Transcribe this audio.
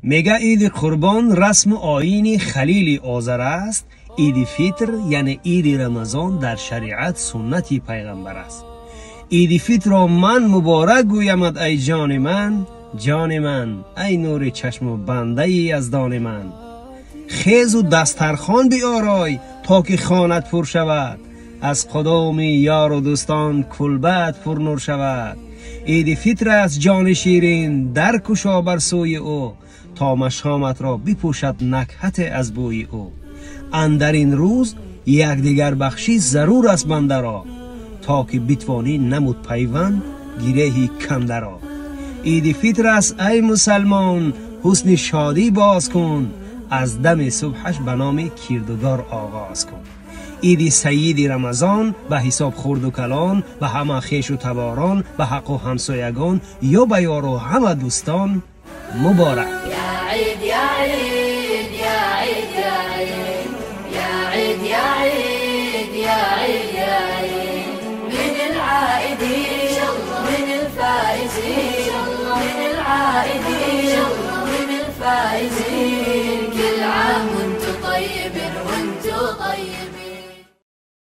Мега Иди Қурбон расму оини Халили Озар аст. Иди Фитр, яъне Иди Рамазон, дар шариат суннати пайғамбар аст. Иди Фитрро ман муборак гӯямад, ай ҷони ман, ҷони ман, ай нури чашму бандаи яздони ман. Хезу дастархон биорой, то ки хонат пур шавад, аз қудуми ёру дӯстон кулбаат пурнур шавад. Иди Фитр аст, ҷони ширин, дар кушо бар сӯи ӯ, то машоматро бипӯшад накҳате аз бӯи ӯ. Андар ин рӯз якдигарбахшӣ зарур аст бандаро, то ки битвонӣ намуд пайванд гиреҳи кандаро. Иди Фитр аст, ай мусалмон, ҳусни шодӣ боз кун, аз дами субҳаш ба номи кирдугор оғоз кун. Иди Саиди Рамазон ба ҳисоб хурду калон, ба ҳама хешу таборон, ба ҳаққу ҳамсоягон ё ба ёру ҳама дӯстон муборак. يا عيد يا عيد يا عيد يا عيد يا عيد يا عيد يا عيد يا عيد، من العائدين من الفائزين، من العائدين من الفائزين، كل عام وانتم طيبين.